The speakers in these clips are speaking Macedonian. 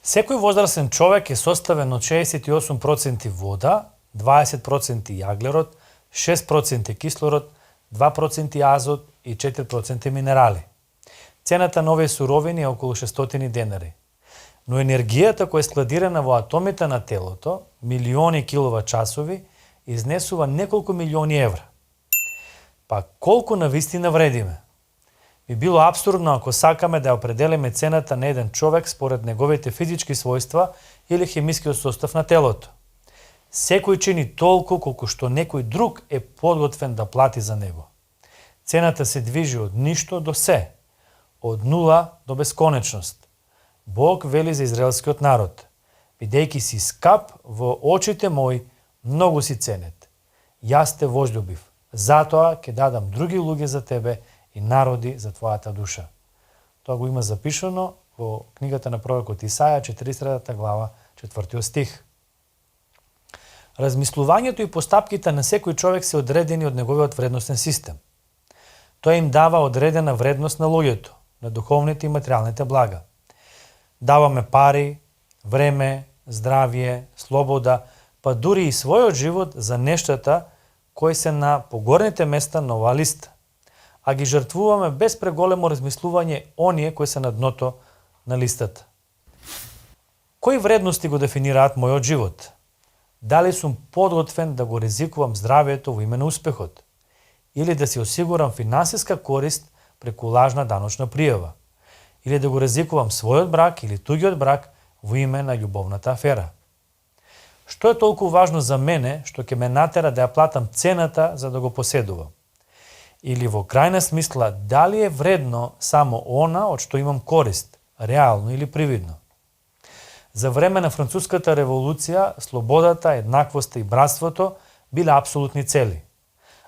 Секој возрастен човек е составен од 68% вода, 20% јаглерод, 6% кислород, 2% азот и 4% минерали. Цената на овие суровини е околу 600 денари. Но енергијата која е складирана во атомите на телото, милиони киловат-часови, изнесува неколку милиони евра. Па колку навистина вредиме? Би било апсурдно ако сакаме да определиме цената на еден човек според неговите физички својства или хемискиот состав на телото. Секој чини толку колку што некој друг е подготвен да плати за него. Цената се движи од ништо до се, од нула до бесконечност. Бог вели за израелскиот народ: бидејќи си скап во очите мои, многу си ценет. Јас те возлюбив, затоа ќе дадам други луѓе за тебе и народи за твојата душа. Тоа го има запишано во книгата на пророкот Исаја, 43 глава, 4 стих. Размислувањето и постапките на секој човек се одредени од неговиот вредностен систем. Тоа им дава одредена вредност на луѓето, на духовните и материјалните блага. Даваме пари, време, здравје, слобода, па дури и својот живот за нештата кои се на погорните места на оваа листа, а ги жртвуваме без преголемо размислување оние кои се на дното на листата. Кои вредности го дефинираат мојот живот? Дали сум подготвен да го ризикувам здравието во име на успехот? Или да си осигурам финансиска корист преку лажна даночна пријава? Или да го ризикувам својот брак или туѓиот брак во име на љубовната афера? Што е толку важно за мене што ќе ме натера да ја платам цената за да го поседувам? Или во крајна смисла, дали е вредно само она од што имам корист, реално или привидно? За време на Француската револуција, слободата, еднаквоста и братството биле апсолутни цели.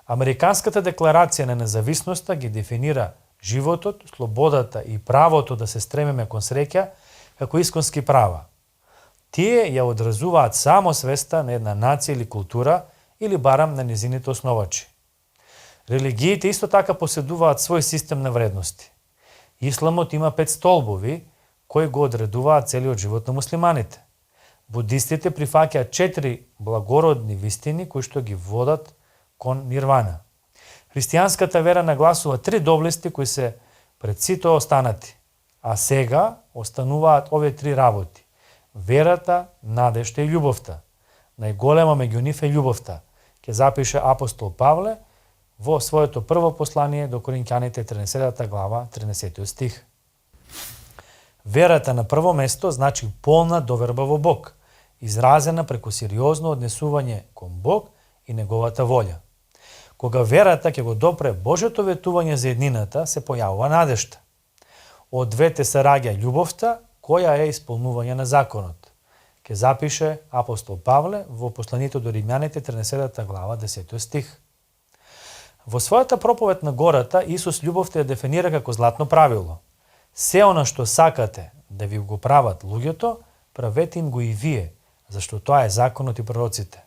Американската декларација на независноста ги дефинира животот, слободата и правото да се стремиме кон среќа како исконски права. Тие ја одразуваат само свеста на една нација или култура, или барам на низините основачи. Религиите исто така поседуваат свој систем на вредности. Исламот има 5 столбови кои го одредуваат целиот живот на муслиманите. Будистите прифаќаат 4 благородни вистини кои што ги водат кон нирвана. Христијанската вера нагласува 3 доблести кои се пред сите останати, а сега остануваат овие 3 работи: верата, надежта и љубовта. Најголема меѓу нив е љубовта, ќе запише апостол Павле во своето прво послание до Коринќаните 13 глава, 13 стих. Верата на прво место значи полна доверба во Бог, изразена преку сериозно однесување кон Бог и неговата волја. Кога верата ќе го допре Божјото ветување за еднината, се појавува надежта. Од двете се раѓа љубовта, која е исполнување на законот. Ке запише апостол Павле во посланието до Римјаните 13 глава, 10 стих. Во својата проповед на гората, Исус љубовта ја дефинира како златно правило. Се она што сакате да ви го прават луѓето, правете им го и вие, зашто тоа е законот и пророците.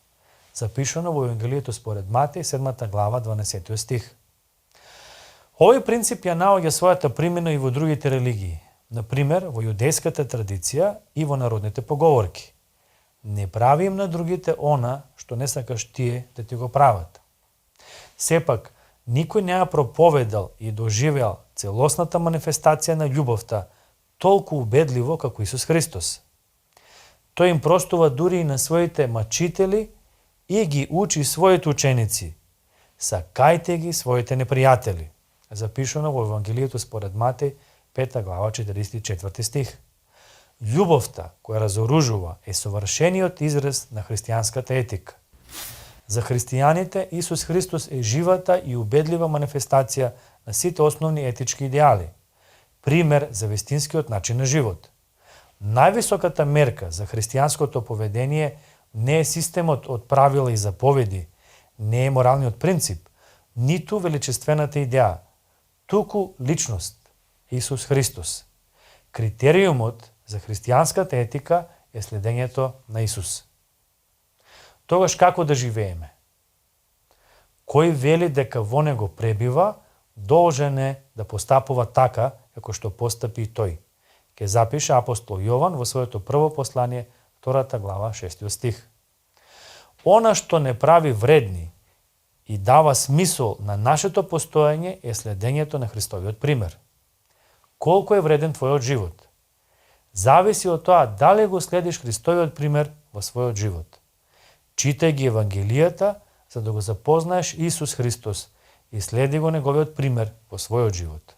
Запишано во Евангелието според Матеј, 7 глава, 12 стих. Овој принцип ја наоѓа својата примена и во другите религии, например во јудејската традиција и во народните поговорки. Не прави им на другите она што не сакаш тие да ти го прават. Сепак, никој не ја проповедал и доживеал целосната манифестација на љубовта толку убедливо како Исус Христос. Тој им простува дури и на своите мачители и ги учи своите ученици: сакајте ги своите непријатели. Запишано во Евангелието според Матеј, 5 глава, 44 стих. Љубовта која разоружува е совршениот израз на христијанската етика. За христијаните Исус Христос е живата и убедлива манифестација на сите основни етички идеали, пример за вистинскиот начин на живот. Највисоката мерка за христијанското поведение не е системот од правила и заповеди, не е моралниот принцип, ниту величествената идеја, туку личност, Исус Христос. Критериумот за христијанската етика е следењето на Исус. Тогаш како да живееме? Кој вели дека во него пребива, должен е да постапува така како што постапи и тој. ке запише апостол Јован во своето прво послание, 2 глава, 6 стих. Она што не прави вредни и дава смисол на нашето постоење е следењето на Христовиот пример. Колку е вреден твојот живот? Зависи од тоа дали го следиш Христовиот пример во својот живот. Читај ги Евангелијата за да го запознаеш Исус Христос и следи го неговиот пример во својот живот.